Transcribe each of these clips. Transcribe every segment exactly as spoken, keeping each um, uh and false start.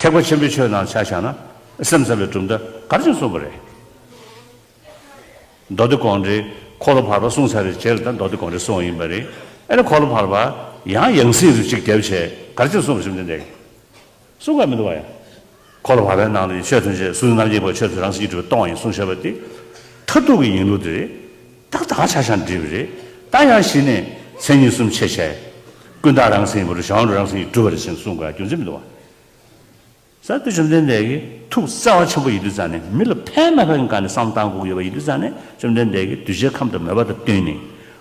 ཐེག་པ་ཆེན་པོའི་ཆོས་ནང་ཆ་བཞག་ན་སེམས་ཙམ་པའི་གྲུབ་མཐའ་ག་རེ་བྱས་གསུངས་པ་རེད། མདོ་སྡེ་དགོངས་འགྲེལ་འཁོར་ལོ་བར་པ་གསུངས་ཚར་བའི་རྗེས་ལ་ད་མདོ་སྡེ་དགོངས་འགྲེལ་གསུངས་ཡིན་པ་རེད། ཨ་ནི་འཁོར་ལོ་བར་པ་ཡང་ཡང་སྲིད་དུ་གཅིག་བརྒྱབ་བྱས་ག་རེ་བྱས་གསུངས་པ་བཅོམ་ལྡན་འདས་ཀྱིས། གསུང་གི་མི་འདུག་བ་ཡ། འཁོར་ལོ་བར་པའི་ནང་ལ་ཆོས་ཐམས་ཅད་གཟུགས་རྣམ་འབྱེད་པ་ཆོས་ཐམས་ཅད་རང་བཞིན་གྱིས་གྲུབ་པས་སྟོང་ཡིན་གསུངས་བཞག་པ་དེ། མཐར་ཐུག་གི་ཡིན་ལུགས་དེ་རེད། ད་ད་ག་ཆ་བཞག་འགྲིག་པ་རེད། ད་ཡང་གཞི་ནས་མཚན་ཉིད་གསུམ་ཕྱེ་བྱས། ཀུན་བརྟགས་རང་མཚན་ཡིན་པ་རེད། གཞན་དབང་རང་མཚན་གྱིས་གྲུབ་པ་རེད་ཟེར་གསུང་དགོས་ཡ་རྒྱུ་མཚན་མི་འདུག་བ། ས་དེ་བཅོམ་ལྡན་འདས་ཀྱིས་ཐུགས་བརྩེ་བ་ཆེན་པོ་ཡིན་དུས་ཙང་ནས་མི་ལ་ཕན་མ་ཕན་གྱི་སྒང་ནས་བསམ་བློ་བཏང་དགོས་ཀྱི་ཡོད་པ་ཡིན་དུས་ཙང་ནས་བཅོམ་ལྡན་འདས་ཀྱིས་གདུལ་བྱའི་ཁམས་དང་མོས་པ་དང་བསྟུན་ནས།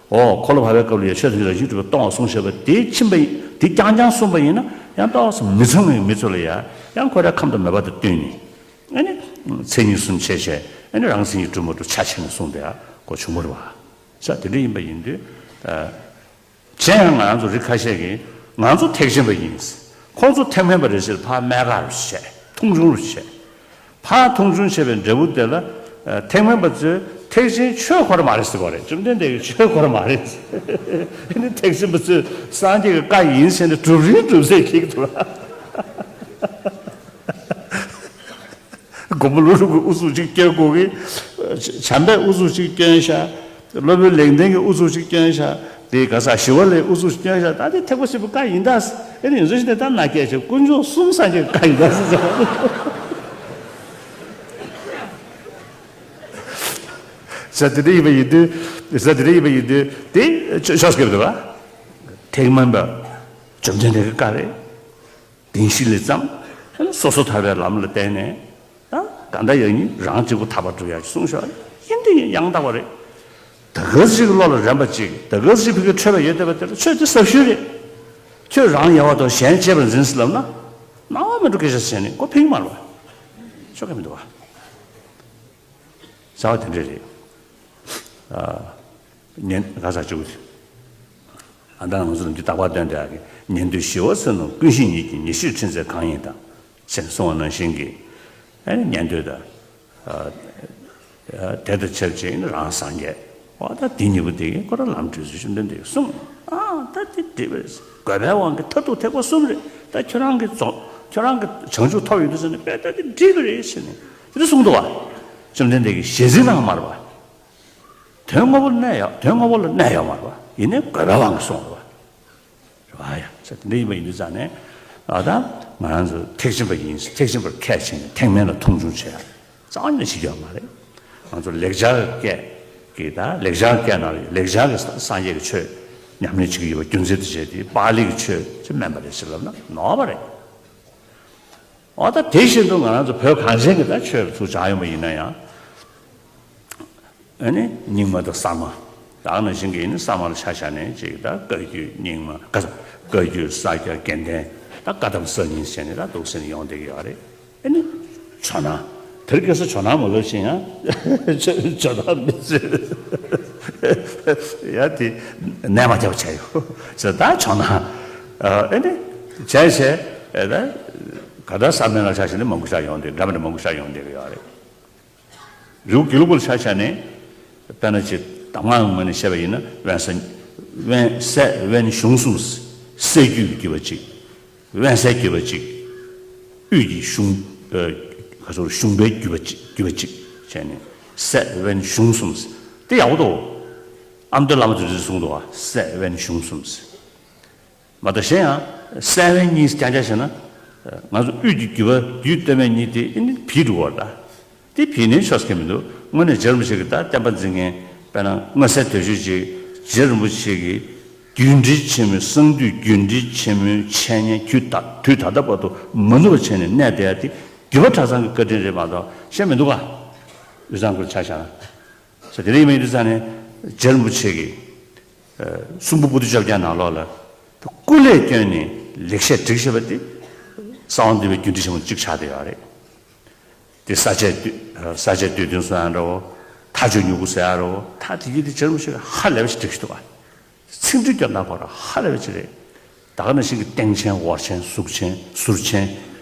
འོ་འཁོར་ལོ་བར་པའི་སྐབས་ལ་ཡང་ཆོས་ཐམས་ཅད་རང་བཞིན་གྲུབ་པས་སྟོང་ཟེར་བ་དེ་ཕྱིན་པ་ཡིན། དེ་རྐྱང་རྐྱང་གསུངས་པ་ཡིན་ན་ཡང་ཏོག་ཙམ་མི་ཚང་བའི་མི་ཚོ་ལ་ཡང་ཡང་ཁོ་རའི་ཁམས་དང་མོས་པ་དང་བསྟུན་ནས། ཨ་ནི་མཚན་ཉིད་གསུམ་ཕྱེ་བྱས་ཨ་ནི་རང་མཚན་གྱིས་གྲུབ་མ་གྲུབ་ཆ་ཕྱེ་ནས་གསུངས་པའི་གོ་བྱུང་བ་རེད་བ། ས་དེ་འདྲ་ཡིན་པ་ཡིན་དུས། གཞན་ཡང་ང་རང་ཚོ་རིགས་ཁ་ཤས་ཀྱིས་ང་ཚོ་ཐེག་ཆེན་པ་ཡིན། ཁོང་ཚོ་ཐེག་དམན་པ་རེད་ཟེར་ཕར་སྨད་ཁག་རུ་བྱས། མཐོང་ཆུང་རུ་བྱས། ཕར་མཐོང་ཆུང་བྱས་པའི་འབྲས་བུ་དེ་ལ་ཨ་ཐེག་དམན་པ་ཚོས་ཐེག་ཆེན་ཆོས་གོ་ར་མ་རེད་ཟེར་གོ་རེད། བཅོམ་ལྡན་འདས་ཀྱིས་ཆོས་གོ་ར་མ་རེད་ཟེར། ཨ་ནི་ཐེག་ཆེན་པ་ཚོས་སངས་རྒྱས་ཀྱི་བཀའ་ཡིན་ཟེར་ནས་གྲུབ་རིན་གྲུབ་ཟེར་ཁྱེར་གྱི་འདུག་ལ། མགོན་པོ་ཀླུ་སྒྲུབ་ཀྱིས་ཨུ་ཚུགས་གཅིག་སྐྱོན་དགོས་ཀྱི། བྱམས་པས་ཨུ་ཚུགས་གཅིག་སྐྱོན་ཤག་སློབ་དཔོན་ལེགས་ལྡན་གྱིས་ཨུ་ཚུགས་གཅིག་སྐྱོན་ཤག་དེ་ག་ས་ཞི་བ་ལྷས་ཨུ་ཚུགས་གཅིག་སྐྱོན་ཤག་ད་དེ་ཐེག་པ་ཆེན་པོའི་བཀའ་ཡིན་ད། ཨེ་ནི་ཡོད་ཚོད་ཞིག་ནས་ད་ན་སྐད་ཆེ་དཀོན་མཆོག་གསུམ་སངས་རྒྱས་ཀྱི་བཀའ་ཡིན་ད་ཟེར། ཟེར་དེ་འདྲ་ཡིན་པ་ཡིན་དུས། ཟེར་དེ་འདྲ་ཡིན་པ་ཡིན་དུས་དེ་ཆོས་ཆོས་སྐད་དུ་བ། ཐེག་དམན་པ་བཅོམ་ལྡན་འདས་ཀྱི་བཀའ་རེད། བདེན་བཞི་ལས་བརྩམས། སོ་སོ་ཐར་པའི་ལམ་ལ་བརྟེན་ནས། ད་གང་ལྟར་ཡང་ཡིན་རང་གཅིག་པུ་ཐར་པར་འགྲོ་ཡག་གསུངས་ཤོག་ཡིན་དེ་ཡང་དག་པ་རེད། ད་ག་ཟིག་བློ་ལ་རན་པ་གཅིག་ད་ག་ཟིག་ཕ་གི་འཕྲོད་པ་ཡོད་བསྡད་པ་དེ་ལ་ཆོས་དེ་ཟབ་ཤོས་རེད། ཁྱོད་རང་ཡལ་བ་དང་གཞན་གཅེས་པར་འཛིན་ཟེར་ལབ་ན། སྣང་བ་མི་འགྲོ་སྐད་ཆ་བཤད་ནས་མགོ་ཕིག་མ་ལོ། ཆོག་གི་མི་འདུག་བ། རྩ་བ་དེ་འདྲ་རེད། ཉན་ག་ས་བཅུག་ཨ་ད་ང་ཚོ་ལ་འདི་རྟག་པར་སྟོན་དེ་ཨ་གི་ཉན་ཐོས་ཞི་བ་འཚོལ་རྣམས་ཀུན་ཤེས་ཉིད་ཀྱིས་ཉེར་ཞིར་ཁྲིད་མཛད་གང་ཡིན་དང་། ཞེས་གསུངས་པ་ནང་བཞིན་གྱི། ཨ་ནི་ཉན་ཐོས་དང་། དེ་དང་ཆབས་ཅིག་ནི་རང་སངས་རྒྱས། འོ་ད་འདི་གཉིས་པོ་དེ་གི་ཁོ་རང་ལམ་བགྲོད་ཚུལ་བཅོམ་ལྡན་འདས་ཀྱིས་གསུངས། ཨ་ད་དེ་འགྲིག་པ་རེད། དགོས་པའི་དབང་གིས་མཐར་ཐུག་ཐེག་པ་གསུམ་རེད། ད་ཁྱོད་རང་གི་རྫོགས་ཁྱོད་རང་གི་བྱང་ཆུབ་ཐོབ་ཡོང་དུས་ཙམ་ནས་དཔེ་ད་དེ་འགྲིག་གི་རེད་ཟེར་ནས་དེ་འདྲ་གསུངས་འདུག་བ། བཅོམ་ལྡན་འདས་ཀྱིས་ཞལ་གཟིགས་གནང་མ་རེད་བ། དོན་དངོས་པོ་ལ་གནས་ཡོད། དོན་དངོས་པོ་ལ་གནས་ཡོད་མ་རེད་བ། ཡིན་ནའི་དགོས་པའི་དབང་གིས་གསུངས་རེད་བ། རེད་བ་ཡ། ཟེར་དེ་འདྲ་ཡིན་པ་ཡིན་དུས་ཙང་ནས་ཨ་ད་ང་རང་ཚོ་ཐེག་ཆེན་པ་ཡིན། ཐེག་ཆེན་པར་ཁས་འཆེ་ནས་ཐེག་དམན་ལ་མཐོང་ཆུང་བྱེད་ཡ་རྩ་བ་ནས་བྱེད་ཀྱི་ཡོད་མ་རེད། ང་ཚོ་ལེགས་སྦྱར་སྐད་ཀྱི་ད་ལེགས་སྦྱར་སྐད་ནང་ལེགས་སྦྱར་གྱི་སངས་རྒྱས་ཀྱི་ཆོས་ཉམས་ལེན་བྱེད་ཀྱི་ཡོད་པ་རྒྱུ་མཚན་དུ་བྱས་ཏེ་པཱ་ལི་གི་ཆོས་ཅིག་དམན་པ་རེད་ཟེར་ལབ་ན་ནོར་བ་རེད། འོ་ད་དེ་བཞིན་དུ་ང་རང་ཚོ་བོད་གངས་ཅན་གྱི་ད་ཆོས་ལ་ཚུར་སྦྱར་ཡོང་བ་ཡིན་ན་ཡང་། ཨ་ནི་རྙིང་མ་དང་གསར་མ། ད་ག་ནང་བཞིན་གྱི་ཡིན་ན་གསར་མ་ལ་ཆ་བཞག་ནས་ཅིག་ད་བཀའ་བརྒྱུད་རྙིང་མ་བཀའ་བཀའ་བརྒྱུད་ས་སྐྱ་དགེ་ལྡན་ད་བཀའ་གདམས་གསར་རྙིང་བྱས་ནས་ད་འདུག་ཟེར་ནས་ཡོང་བསྡད་ཀྱི་ཡོད་རེད། ཨ་ནི་ཇོ་ནང་། དེར་སྐད་ས་ཇོ་ནང་མ་ལབ་ཤེས་ཡང་ཇོ་ནང་མི་ཟེར། ཡ་དེ་གནས་མ་རྒྱབ་བྱས་ཡོད་ཟེར་ད་ཇོ་ནང་། ཨ་ནི་བྱས་བྱས་ཨེ་ད་ག་ད་ས་མེད་ལ་ཆ་བཞག་ནས་མང་པོ་ཤ་ཡོང་དེ་འདྲ་མི་འདྲ་མང་པོ་ཤ་ཡོང་བསྡད་ཀྱི་ཡོད་རེད། རི་བོ་དགེ་ལུགས་པ་ལ་ཆ་བཞག་ནས། དཔེར་ན་ཅིག་གདམས་ངག་ངོས་ནས་བཤད་པ་ཡིན་ན་དབེན་ས། དབེན་སྲས་དབེན་གཞུང་གསུམ། སྲས་བརྒྱུད་ཀྱི་བརྒྱུད་པ་གཅིག་དབེན་སའི་བརྒྱུད་པ་གཅིག་དབུས་ཀྱི་གཞུང་། ཨ་ག་ཚོད་གཞུང་པའི་བརྒྱུད་པ་གཅིག་བརྒྱུད་པ་གཅིག་བྱས་ནས་སྲས་དབེན་གཞུང་གསུམ། དེ་ཡག་པོ་འདུག་ཨ་མདོའི་བླ་མ་དེ་ཚོས་གསུངས་འདུག་བ། སྲས་དབེན་གཞུང་གསུམ། མ་གཏོགས་གཞན་ཡང་སྲས་དབེན་གཉིས་རྐྱང་རྐྱང་བྱས་ན། ང་ཚོ་དབུས་ཀྱི་བརྒྱུད་པ་བརྒྱུད་སྟོད་སྨད་གཉིས་དེ་ཨེ་ནི་བིས་འགྲོ་བར་གདའ། དེ་བིས་ནས་ཆོག་ས་ཁེལ་མི་འདུག་དངོས་གནས་རྗེ་རིན་པོ་ཆེ་གི་ད་བསྟན་པ་འཛིན་མཁན་དཔེར་ན་མངོན་གསལ་དོད་ཤོས་ཅིག་རྗེ་རིན་པོ་ཆེ་གི་རྒྱུད་འགྲེལ་ཆེན་མོའི་གསང་འདུས་རྒྱུད་འགྲེལ་ཆེན་མོའི་འཆད་ཉན་དུས་ད་དུས་ད་ལྟ་བར་དུ་མ་ནུབ་པ་བྱས་ནས་གནས་བསྡད་ཡ་དེ་བརྒྱུད་པ་གྲྭ་ཚང་གི་བཀའ་དྲིན་རེད་མ་གཏོགས་གཞན་མི་འདུག་ག་དབུས་གཙང་ཁུལ་ཆ་བཞག་ན། ས་དེ་རིང་མ་ཡིན་དུས་ས་ནས་རྗེ་རིན་པོ་ཆེ་གི་གསུང་འབུམ་པོ་ཏི་བཅོ་བརྒྱད་ནང་ལོགས་ལ་སྐུ་ལས་བསྐྱོན་ནས་ལེགས་བཤད་བསྒྲིགས་བཞག་པ་དེ་གསང་བ་འདུས་པའི་རྒྱུད་འགྲེལ་ཆེན་མོ་གཅིག་ཆགས་བསྡད་ཡོད་རེད། དེ་ས་བཅད་བསྡུས་ས་བཅད་བསྡུས་དོན་གསུང་ཡ་འདྲ་བོ། མཐའ་དཔྱོད་མྱུ་གུ་ཟེར་ཡ་འདྲ་བོ། ད་དེ་ཡིན་དེ་རྗེ་རིན་པོ་ཆེ་གིས་ཧ་ལས་པ་ཞིག་བསྒྲིགས་ཤིག་འདུག་བ། ཚིག་འབྲུ་སྐྱོར་སྟངས་ཁོ་རང་ཧ་ལས་པ་ཅིག་རེད། ད་ག་ནང་བཞིན་གྱི་སྟེང་ཆེན་འོག་ཆེན་ཟུར་ཆེན་ཟུར་ཆེན།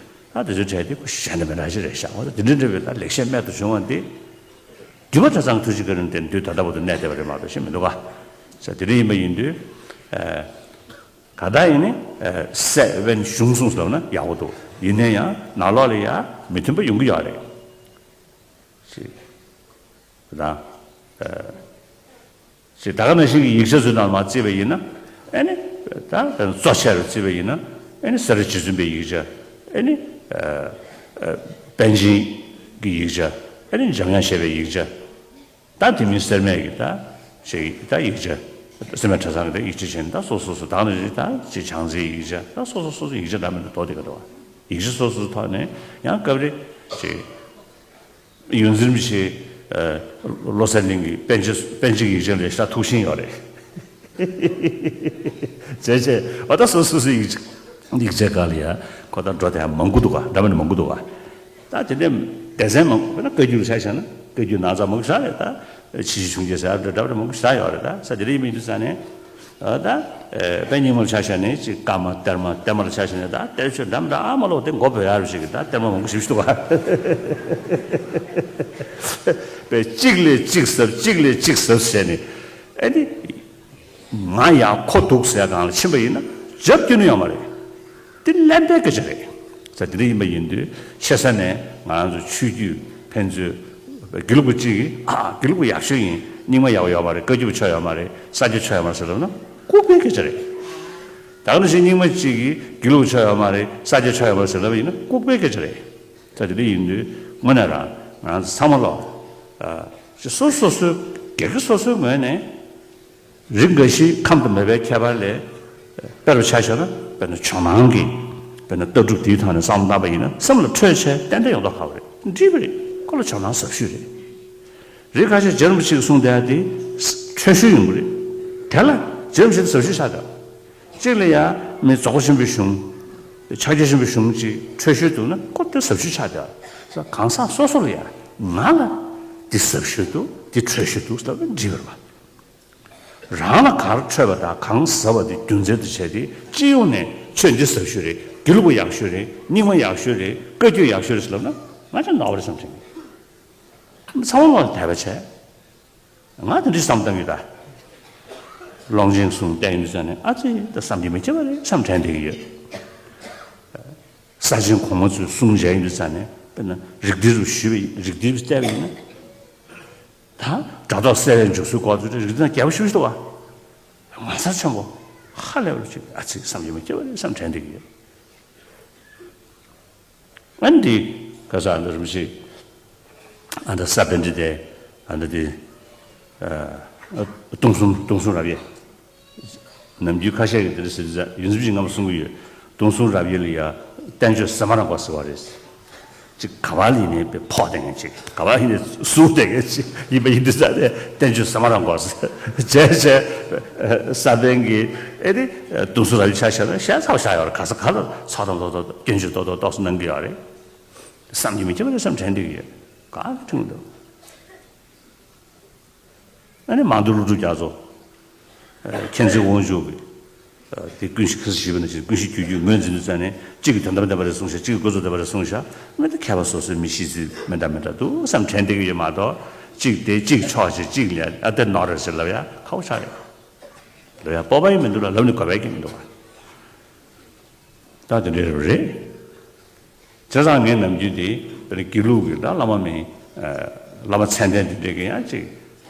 ད་དེ་ཚོའི་གྲས་དེ་ཁོ་གཞན་དང་མི་འདྲ་ཞིག་རེད་ཤག་འོ་ད་དེ་འདྲ་འདྲ་བའི་ད་ལེགས་བཤད་རྨད་དུ་བྱུང་བ་འདི། བརྒྱུད་པ་གྲྭ་ཚང་ཐུགས་རྗེ་བཀའ་དྲིན་དེ་དུས་ད་ལྟ་བར་དུ་གནས་བསྡད་པ་རེད་མ་གཏོགས་ཤེས་མི་འདུག་ག་ས་དེ་འདྲ་ཡིན་པ་ཡིན་དུས། ཨ་ ག་ད་ཡིན་ནི་སྲས་དབོན་གཞུང་གསུམ་ཟེར་ན་ཡག་པོ་འདུག་ཡིན་ན་ཡང་ནང་ལོགས་ལ་ཡང་མི་མཐུན་པ་ཡོང་གི་ཡོད་རེད། ཅེས་དང་། ཅེས་ད་ག་ནང་བཞིན་གྱི་ཡིག་ཆ་ཚོའི་ནང་མར་བརྩིས་པ་ཡིན་ན། ཨེ་ནི། ད་གཙོ་ཆེར་བརྩིས་པ་ཡིན་ན། ཨེ་ནི་སེ་ར་རྗེ་བཙུན་པའི་ཡིག་ཆ། ཨེ་ནི། པཎ་ཆེན་གྱི་ཡིག་ཆ། ཨེ་ནི་འཇམ་དབྱངས་བཞད་པའི་ཡིག་ཆ། ད་དེ་མིན་སེར་སྨད་ཀྱི་ད་ཞེས་ད་ཡིག་ཆ། སེར་སྨད་གྲྭ་ཚང་གི་ད་ཡིག་ཆ་བྱས་ནས་ད་སོ་སོ་སོ་ད་ནི་ད་ཅེས་བྱང་རྩེའི་ཡིག་ཆ་ད་སོ་སོ་སོ་སོ་ཡིག་ཆ་འདྲ་མི་འདྲ་དོ་དེ་ག་འདྲ་བ། ཡིག་ཆ་སོ་སོའི་ཐོག་ནས་ཡང་སྐབས་རེ་ཅེས། ཡོངས་འཛིན་རིན་པོ་ཆེ། བློ་གསལ་གླིང་གི་པཎ་ཆེན་པཎ་ཆེན་གྱི་ཡིག་ཆ་ལས་ཤ་ཐུགས་ཤིང་ཡོད་རེད། བྱས་བྱས་ཨ་ད་སོ་སོ་སོ་ཡིག་ཆ་ཡིག་ཆ་ག་ལ་ཡ་ཁོ་ད་འགྲོ་དེ་ཡང་མང་པོ་འདུག་ག་འདྲ་མི་འདྲ་མང་པོ་འདུག་ག་ད་དེ་འདྲའི་སྡེ་ཚན་མང་པོ་དཔེར་ན་བཀའ་བརྒྱུད་ལ་ཆ་བཞག་ན་བཀའ་བརྒྱུད་ནང་ཚང་མང་པོ་ཞེ་དྲག་རེད། ད་ཕྱི་བཤད་ཆུང་བཤད་ཟེར་ཡ་འདྲ་འདྲ་མི་འདྲ་མང་པོ་ཞེ་དྲག་ཡོད་རེད། ད་ས་དེ་འདྲ་ཡིན་མིན་དུས་ཙང་ནས། ད་དཔལ་རྙིང་མ་ལ་ཆ་བཞག་ནས་ཅིག་བཀའ་མ་གཏེར་མ་གཏེར་མ་ལ་ཆ་བཞག་ནས་ད་གཏེར་ཆོས་འདྲ་མི་འདྲ་ཨ་མ་ལོག་དེ་མགོ་བོས་ཡར་ཞིག་གི་ད་གཏེར་མ་མང་པོ་ཞིག་འདུག་ག་དཔེ་གཅིག་ལས་གཅིག་ཟབ་གཅིག་ལས་གཅིག་ཟབ་བྱས་ནས་ཨེ་ནི་ང་ཡང་ཁོ་འདུག་ཟེར་སྒང་ལ་ཕྱིན་པ་ཡིན་ན་རྒྱབ་སྐྱོར་ནི་ཡོད་མ་རེད། དེ་གླེན་པའི་སྐད་ཆ་རེད། ས་དེ་འདྲ་ཡིན་པ་ཡིན་དུས་ཆེ་ས་ནས་ང་རང་ཚོ་ཆོས་བརྒྱུད་ཕན་ཚུན་དགེ་ལུགས་པ་གཅིག་གིས་ཨ་དགེ་ལུགས་པ་ཡག་ཤོས་ཡིན། རྙིང་མ་ཡག་པོ་ཡོད་མ་རེད། བཀའ་བརྒྱུད་པ་ཆོ་ཡོད་མ་རེད། ས་སྐྱ་ཆོ་ཡོད་མ་རེད་ཟེར་ལབ་ན་ལྐུགས་པའི་སྐད་ཆ་རེད། ད་ག་ནང་བཞིན་རྙིང་མ་གཅིག་གིས་དགེ་ལུགས་པ་ཆོ་ཡོད་མ་རེད། ས་སྐྱ་ཆོ་ཡོད་མ་རེད་ཟེར་ལབ་པ་ཡིན་ན་ལྐུགས་པའི་སྐད་ཆ་རེད། ད་དེ་འདྲ་ཡིན་དུས་དངོས་གནས་རང་ང་རང་ཚོ་ཚང་མ་ལོག་ཨ་སོ་སོ་སོའི་སྒེར་གྱི་སོ་སོའི་ངོས་ནས། རིགས་འགའ་ཞིག་ཁམས་དང་མོས་པའི་ཁྱད་པར་ལས། དཔེར་ཆ་བཞག་ན་དཔེར་ན་ཇོ་ནང་གི་དཔེར་ན་ལྟ་གྲུབ་དེའི་ཐོག་ནས་བསམ་བློ་བཏང་པ་ཡིན་ན་སེམས་ལ་འཕྲོད་བྱས་ཏན་ཏན་ཡོང་མདོག་ཁ་པོ་རེད། འགྲིག་པ་རེད། ཁོ་ལ་ཇོ་ནང་ཟབ་ཤོས་རེད། རིགས་ཁ་ཤས་རྗེ་རིན་པོ་ཆེས་གསུངས་བསྡད་དེ་འཕྲོད་ཤོས་ཡོང་གི་རེད། དེ་ལ་རྗེ་རིན་པོ་ཆེ་དེ་ཟབ་ཤོས་ཆགས་འདུག་གཅིག་ལ་ཡ་མི་རྫོགས་པ་ཆེན་པོའི་གཞུང་། ཕྱག་རྒྱ་ཆེན་པོའི་གཞུང་གཅིག་འཕྲོད་ཤོས་འདུག་ན་ཁོ་དེ་ཟབ་ཤོས་ཆགས་འདུག་གང་ཟག་སོ་སོ་ལ་ཡ་ང་ལ་འདི་ཟབ་ཤོས་འདུག་འདི་འཕྲོད་ཤོས་འདུག་ལབ་ན་འགྲིག་པ་རེད་པ། རང་ལ་ག་རེ་འཕྲོད་པ་དང་གང་ཟབ་པ་དེ་རྒྱུ་མཚན་དུ་བྱས་ཏེ་སྤྱི་ཡོངས་ནས་ཆོས་འདི་ཟབ་ཤོས་རེད། དགེ་ལུགས་པ་ཡག་ཤོས་རེད། རྙིང་མ་ཡག་ཤོས་རེད། བཀའ་བརྒྱུད་ཡག་ཤོས་རེད་ཟེར་ལབ་ན་ང་ཅང་ནོར་བ་རེད་བསམ་དྲན་གྱི། ཚང་མ་ལ་དད་པ་བྱས། ང་དེ་འདྲའི་བསམ་བཏང་གི་ད། ཀློང་ཆེན་གསུང་བསྟན་ཡོད་ཙང་ནས་ཨ་ཙི་ད་བསམ་གྱིས་མི་ཁྱབ་པ་རེད་བསམ་དྲན་བསྡད་ཀྱི་ཡོད། ས་ཆེན་གོང་མ་ཚོའི་གསུང་མཇལ་ཡོད་ཙང་ནས་དཔེར་ན་རིགས་གཏེར་རུ་ཞུས་པ་ཡིན། རིགས་གཏེར་རུ་བལྟས་པ་ཡིན་ན། ད་སྒྲ་རྟོག་གསལ་བའི་འཇུག་སྲོལ་སྐོར་ཚོ་རིགས་གཏེར་ན་རྒྱས་པོ་ཞེ་པོ་ཅིག་འདུག་བ། ངོ་མཚར་ཆེན་པོ། ཧ་ལས་པ་ཅིག་ཨ་ཙི་བསམ་གྱིས་མི་ཁྱབ་པ་རེད་བསམ་དྲན་བསྡད་ཀྱི་ཡོད། ཨ་ནི་འདི་ག་ས་ཨ་ནི་རིན་པོ་ཆེ་ཨ་ནི་ས་པཎྜི་ཏ་ཨ་ནི་འདི་ཨ་སྟོང་གསུམ་སྟོང་གསུམ་རབ་དབྱེ། ནམ་རྒྱུན་ཁ་ཤས་ཀྱིས་འདི་འདྲ་ཟེར་ཟེར་ཡོངས་འཛིན་རིན་པོ་ཆེས་སྔ་མོ་གསུང་གི་ཡོད། སྟོང་གསུམ་རབ་དབྱེ་ལ་ཡ་བསྟན་བཅོས་ཟ་མ་རང་དགོས་ཟེར་བ་རེད། ཅིག་ག་བ་ལ་ཡིན་ནའི་དཔེ་ཕོག་བསྡད་མཁན་ཅིག་ག་བ་ཡིན་ནའི་གསུང་བསྡད་མཁན་ཅིག་ཡིན་པ་ཡིན་དུས་ཙང་ནས་བསྟན་བཅོས་ཟ་མ་རང་དགོས་ཟེར་བྱས་བྱས་ས་པཎ་གྱིས་ཨེ་ནི་སྟོང་གསུམ་རབ་དབྱེ་ཆ་བཞག་ན་ཞལ་ཚ་པོ་བཞག་ཡོད་རེད། ག་ས་ག་ལ་ཚོགས་དང་ལོ་ཏོག་སྐྱོན་བརྗོད་ཏོག་ཏོག་ཏོག་ཙམ་གནང་གི་ཡོད་རེད། བསམ་གྱིས་མི་ཁྱབ་པ་རེད་བསམ་དྲན་བསྡད་ཀྱི་ཡོད། ག་གི་ཁྲིམས་འདུག་ཨ་ནི་མང་ཐོས་ཀླུ་སྒྲུབ་རྒྱ་མཚོ། མཁྱེན་བརྩེ་དབང་ཕྱུག་གི་དེ་ཀུན་གཞི་ཁ་སང་ཞུས་པ་ནང་བཞིན་ཀུན་གཞི་རྒྱུད་རྒྱུད་ངོས་འཛིན་དུས་ཙང་ནས་གཅིག་གིས་དོན་དམ་བདེན་པ་རེད་གསུངས་ཤག་གཅིག་གིས་ཀུན་རྫོབ་བདེན་པ་རེད་གསུངས་ཤག་མི་འདི་མཁས་པ་སོ་སོའི་མི་ཤེས་ཚུལ་མི་འདྲ་མི་འདྲ་འདུག་བསམ་དྲན་བསྡད་ཀྱི་ཡོད་མ་གཏོགས་གཅིག་དེ་གཅིག་ཕྱོགས་གཅིག་གཅིག་ལ་ཨ་དེ་ནོར་རེད་ཟེར་ལབ་ཡ་ཁག་པོ་ཆགས་རེད། ལབ་ཡ་སྤོབས་པ་ཡང་མི་འདུག་ལ་ལབ་ནས་དགོས་པ་ཡང་མི་འདུག་ག་ད་དེ་འདྲའི་རེད། བྱས་ཙང་ངས་ནམ་རྒྱུན་དེ་དཔེར་ན་དགེ་ལུགས་ཀྱི་ད་བླ་མ་མིན། བླ་མ་མཚན་ལྡན་དེ་འདྲས་ཀྱི་ཡང་ཅིག་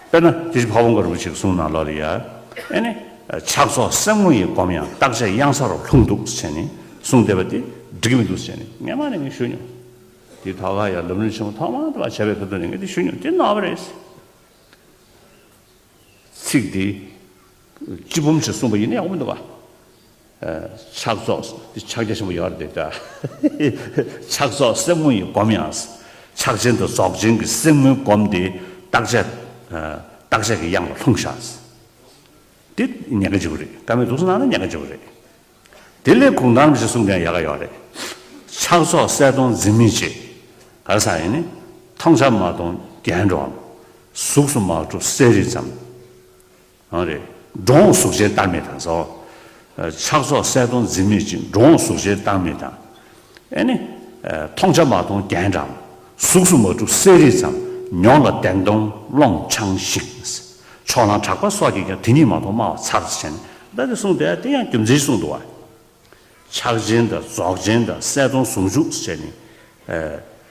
དཔེར་ན་དེ་བཞིན་འཕགས་པ་མགོན་རིན་པོ་ཆེའི་གསུང་ནང་ལོགས་ལ་ཡ། ཨེ་ནི། ཕྱག་རྫོགས་སེམས་ངོ་ཡི་སྒོམ་ཡང་བརྟག་དཔྱད་གཡང་ས་རུ་ལྷུང་འདུག་ཟེར་ནས་གསུང་བསྡད་པ་དེ་འགྲིག་གི་མི་འདུག་ཟེར་ནས་སྔན་མ་ནས་ངས་ཞུས་མྱོང་། དེ་ཐོག་ཁ་ཡ་ལམ་རིམ་ཆེན་མོ་ཐོག་མར་དུ་བ་བྱས་པའི་ཁ་ཐུག་ནས་ངས་དེ་ཞུས་མྱོང་དེ་ནོར་བ་རེད། ཚིག་འདི་སྤྱི་སྦོམ་ཞིག་གསུངས་པ་ཡིན་ན་ཡག་པོ་མི་འདུག་ག་ཕྱག་རྫོགས་འདི་ཕྱག་རྒྱ་ཆེན་པོ་ཡོད་རེད་དེ། ཕྱག་རྫོགས་སེམས་ངོ་ཡི་སྒོམ་ཡང་། ཕྱག་ཆེན་དང་རྫོགས་ཆེན་གྱི་སེམས་ངོའི་སྒོམ་དེ་བརྟག་དཔྱད་བརྟག་དཔྱད་ཀྱི་གཡང་ལ་ལྷུང་བཞག་འདི་ཉེན་ཁ་ཆེན་པོ་རེད། བཀའ་མོལ་འདུག་སེ་གནང་ན་ཉེན་ཁ་ཆེན་པོ་རེད། དེ་ལས་གུང་ཐང་རིན་པོ་ཆེས་གསུངས་མཁན་ཡག་ག་ཡོད་རེད། ཕྱག་རྫོགས་གསལ་སྟོང་འཛིན་མེད་ཅེས། ག་རེ་ཟེར་ཡིན་ནི། མཐོང་བྱ་མ་མཐོང་རྒྱན་འགྲོའམ། གཟུགས་སུ་མ་གྲུབ་གསལ་རིག་ཙམ། འོ་རེད། འགྲོ་འོང་གཟུགས་ཅན་བལྟར་མེད་དང་སོ། ཕྱག་རྫོགས་གསལ་སྟོང་འཛིན་མེད་ཅེས་འགྲོ་འོང་གཟུགས་ཅན་བལྟར་མེད་དང་། ཨེ་ནི། མཐོང་བྱ་མ་མཐོང་རྒྱན་འགྲོའམ། གཟུགས་སུ་མ་གྲུབ་གསལ་རིག་ཙམ། མྱོང་ལ་བདེན་སྟོང་ཀློང་འཆང་ཞིག་ཕྱོགས་གླང་གྲགས་པ་སོགས་ཀྱིས་ཀྱང་དེ་ཉིད་མ་མཐོང་སྨྲ་བ་ཚར་ཟེར་ནས་ ད་དེ་གསུངས་དེ་དེ་ཡང་རྒྱུ་མཚན་གསུངས་འདུག་བ། ཕྱག་ཆེན་དང་རྫོགས་ཆེན་དང་གསལ་སྟོང་ཟུང་འཇུག་ཟེར་ནས་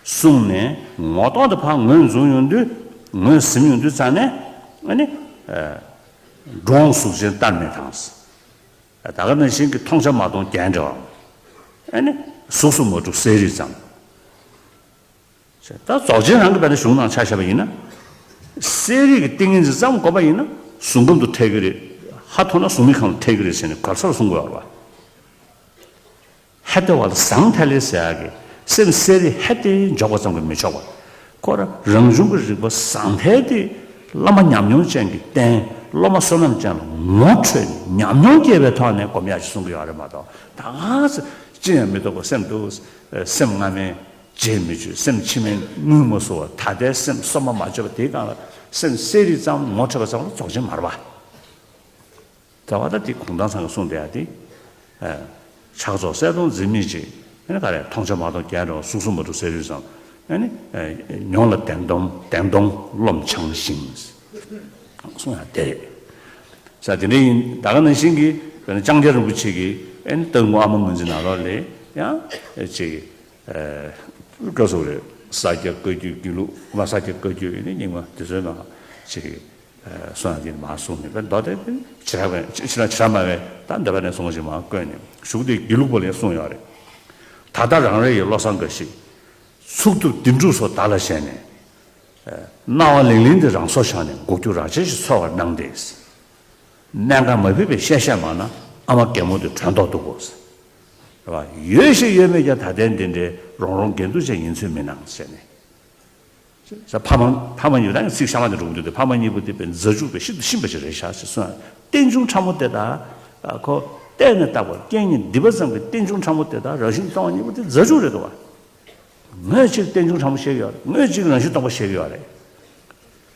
གསུངས་ནས། ངོ་ཐོག་དེ་ཕར་ངོས་འཛུམ་ཡོང་དུས་ངོས་ཟིན་ཡོང་དུས་ཙང་ནས་ཨ་ནི་འགྲོ་འོང་གཟུགས་ཅན་བལྟར་མི་དང་། ད་ག་ནང་བཞིན་གྱི་མཐོང་བྱ་མ་མཐོང་རྒྱན་འདྲ་བ། ཨ་ནི་གཟུགས་སུ་མ་གྲུབ་གསལ་རིག་ཙམ། ད་རྫོགས་ཆེན་རང་གི་བར་ན་གཞུང་ནང་ཆ་བཞག་པ་ཡིན་ན། གསལ་རིག་གི་ཏིང་ངེ་འཛིན་ཙམ་བསྒོམ་པ་ཡིན་ན་གཟུང་ཁམས་དུ་ཐལ་གྱི་རེད། ཧ་མཐོང་ན་གཟུང་མེད་ཁམས་ལ་ཐལ་གྱི་རེད་ཟེར་ནས་ག་ས་ལ་གསུང་དགོས་པ་རེད་བ། ཧད་དེ་བ་ལ་ཟང་ཐལ་ལེ་ཟེར་ཡག་གི་སེམས་གསལ་རིག་ཧད་དེ་འཇོག་པ་ཙམ་གྱིས་མི་ཆོག་པ། ཁོ་རང་རང་བྱུང་གི་རིག་པ་ཟང་ཐལ་དེ་བླ་མ་ཉམས་མྱོང་ཅན་གྱིས་བསྟན། སློབ་མ་བསོད་ནམས་ཅན་ལ་ངོ་འཕྲོད་ནས་ཉམས་མྱོང་སྐྱེས་པའི་ཐོག་ནས་སྒོམ་ཡག་ཅིག་གསུང་གི་ཡོད་རེད་མ་གཏོགས། ད་ག་ཚོད་ཅི་ཡང་མི་རྟོག་པ་སེམས་འདུག་སེམས་སྔ་མའི་རྗེས་མི་གཅོད། སེམས་ཕྱི་མའི་དངུལ་མ་བཟོ་བ། ད་ལྟའི་སེམས་སོ་མ་མ་བཅོས་པ་དེའི་སྒང་ལ་སེམས་གསལ་རིག་ཙམ་ངོ་འཕྲོད་པ་ཙམ་ལ་རྫོགས་ཆེན་མ་རེད་པ། ད་བ་ད་དེ་གུང་ཐང་ཚང་གི་གསུང་དེ་ཡ་དེ། ཕྱག་རྫོགས་གསལ་སྟོང་འཛིན་མེད་ཅིང་། ཨ་ནི་ག་རེ་མཐོང་བྱ་མ་མཐོང་རྒྱན་འདྲ་བ། གཟུགས་སུ་མ་གྲུབ་གསལ་རིག་ཙམ། ཨ་ནི་མྱོང་ལ་བདེན་སྟོང་བདེན་སྟོང་རློམ་འཆང་ཞིང་། གསུང་ཡ་དེ་རེད། ས་དེ་འདྲ་ཡིན། ད་ག་ནང་བཞིན་གྱི་ཨ་ནི་ལྕང་སྐྱ་རིན་པོ་ཆེ་གི་ཨ་ནི་རྟག་ངུ་ཨ་མ་ངོས་འཛིན་ནང་ལོགས་ལ་ཡང་ཅིག་བཀའ་ཟུར་རེད། ས་སྐྱ་བཀའ་བརྒྱུད་དགེ་ལུགས་མ། ས་སྐྱ་བཀའ་བརྒྱུད་ནི་རྙིང་མ་དེ་ཚོའི་ནང་ཅིག་གསུང་ཡ་དེ་མར་གསུངས་ནས་མདོ་དེ་ཕྱི་རབས་ཕྱི་རབས་སྨྲ་བའི་ད་འདོད་པ་ནས་གསུངས་ཤིག་མར་བཀོད་ནས་གཞུག་དེ་དགེ་ལུགས་པ་ལ་གསུངས་ཡོད་རེད། ད་ལྟ་རང་རེ་ཡི་བློ་བཟང་དགའ་ཞིག་ཚུགས་ཐུབ་བདེན་གྲུབ་སོགས་བདག་ལ་བཞེས་ནས། སྣང་བ་ལིང་ལིང་དེ་རང་སྲོག་བཞག་ནས། འགུག་རྒྱུ་རང་ཆེན་ཞིག་འཚོལ་བར་གནང་སྟེ། གནད་འགག་མ་ཕུད་པའི་བཤད་བཤད་མང་ན། ཨ་མ་རྒན་མོ་དེ་དྲན་ཐོག་ཏུ་གོ། རེད་བ། ཡོད་ཞིག་ཡོད་མེད་ཀྱང་ད་ལྟའི་འདི་འདྲའི་རོང་རོང་འགལ་འདུ་ཅན་ཡིན་ཚོད་མི་སྣང་ཟེར་ནས། ས་ཕ་མ་ཕ་མ་གཉིས་པོ་ད་ཚིག་གཤའ་མ་དེ་འགྲོ་གི་འདུག་སྟེ། ཕ་མ་གཉིས་པོ་དེ་དཔེ་མཛའ་གཅུགས་པའི་ཤིན་ཏུ་ཤིན་པ་ཞིག་རེད་ཤག་ཅེས་གསུངས། རྟེན་འབྱུང་ཕྲ་མོ་དེ་དག་ཁོ་བལྟས་ནས་བཏགས་པ་རྐྱེན་ངན་སྡིག་པ་ཙམ་གྱི་རྟེན་འབྱུང་ཕྲ་མོ་དེ་དག་རང་བཞིན་སྟོང་པ་གཉིས་པོ་དེ་མཛའ་གཅུགས་རེད་འདུག་བ། ངོས་གཅིག་རྟེན་འབྱུང་ཕྲ་མོ་བཤད་ཀྱི་ཡོད་རེད། ངོས་གཅིག་རང་བཞིན་སྟོང་པ་བཤད་ཀྱི་ཡོད་རེད།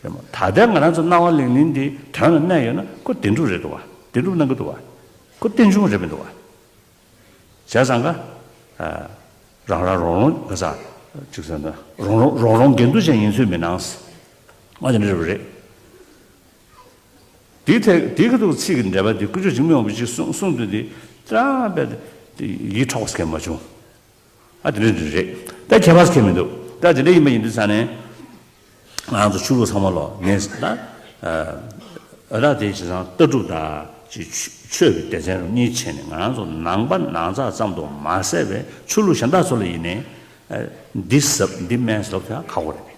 རེད་མོ། ད་ལྟའི་ང་རང་ཚོ་སྣང་བ་ལིང་ལིང་འདི་དོན་ལ་གནས་ཡོད་ན་ཁོ་བདེན་གྲུབ་རེད་འདུག་བ། བདེན་གྲུབ་གནང་གི་འདུག་བ། ཁོ་རྟེན་འབྱུང་རེད་མི་འདུག་བ། བྱས་ཙང་ཀ་རང་རང་རོང་རོང་ག་ས་ཅིག་ཟེར་ན་རོང་རོང་རོང་རོང་འགལ་འདུ་ཅན་ཡིན་ཚོད་མི་སྣང་། ང་དེ་འདྲ་རེད་པ་རེད། དེའི་ཐད་དེའི་ཁ་ཐུག་ཚིག་གི་འགྲེལ་པ་དེ་དཀོན་མཆོག་འཇིགས་མེད་དབང་པོ་ཅིག་གསུང་གསུང་དུས་དེ་ཏྲ་བས་ཡིད་འཕྲོག་པ་ཟེར་མཁན་མ་བྱུང་། ཨ་དེ་འདྲ་འདྲ་རེད། ད་ཁྱད་པར་ཟེར་མཁན་མི་འདུག་ད་དེ་འདྲ་ཡིན་པ་ཡིན་དུས་ཙང་ནས། ང་རང་ཚོ་ཆོས་ལུགས་ཚང་མ་ལོ་ངས་ད་ཨ་ད་དེ་བྱས་ཙང་ལྟ་གྲུབ་དང་ཅིག་ཆོས་ཀྱི་སྡེ་ཚན་རུ་གཉིས་བྱས་ནས། ང་རང་ཚོ་ནང་པ་ནང་ཚགས་ཙམ་དུ་མ་ཟད་པའི་ཆོས་ལུགས་གཞན་དག་ཚོ་ལ་ཡིན་ནའི་འདི་ཟབ་འདི་དམན་ཟེར་ལབ་ཐུབ་ཡ་ཁག་པོ་རེད།